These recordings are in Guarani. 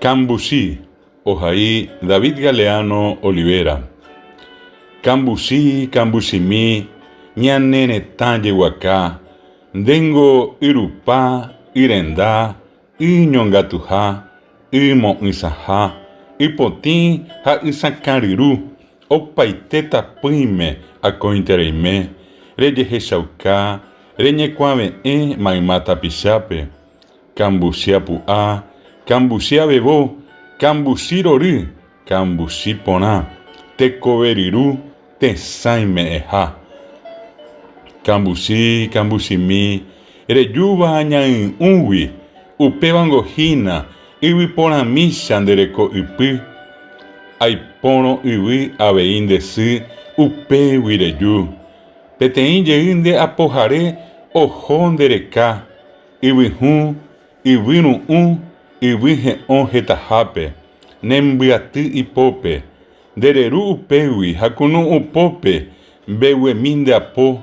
Kambuchi, ohai David Galeano Olivera. Kambuchi, kambuchimi, ñane retã jeguaka, ndéngo yrupa, yrenda, y ñongatuha, y mo'ysãha, y potĩ ha y sakã ryru, opaite tapỹime akóinte reime, rejehechauka, reñekuave'ẽ mayma tapichápe. Kambuchi apu'a, kambuchi avevo, kambuchi rory, kambuchi porã, tekove ryru, tesãi me'ẽha. Kambuchi, kambuchimi, rejúva ñay'ũgui, upévango hína yvyporãmícha nde reko ypy. Aipórõ yvy avei nde sy, upégui reju. Peteĩ jey nde apohare oho nde reka, yvy hũ, yvy ru'ũ, yvy he'õ hetahápe, nembyaty ipópe. Nde reru upégui ha kunu'ũ pópe mbeguemi nde apo,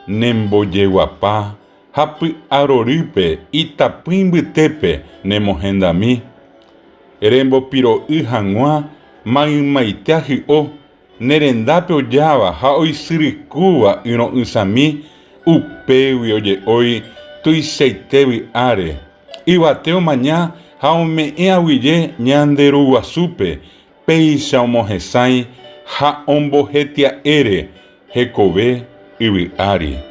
nembojeguapa ha py'a rorýpe itapỹi mbytépe nemohendami. Rembopiro'y hag̃ua maymaite ahy'o ne rendápe ojáva ha oisyrykúva yro'ysãmi upégui oje'ói tuichaite vy'áre. Yvate omaña ha ome'ẽ aguyje ñande Ru Guasúpe Péicha omohesãi ha ombohetia'ére hekove yvy ári.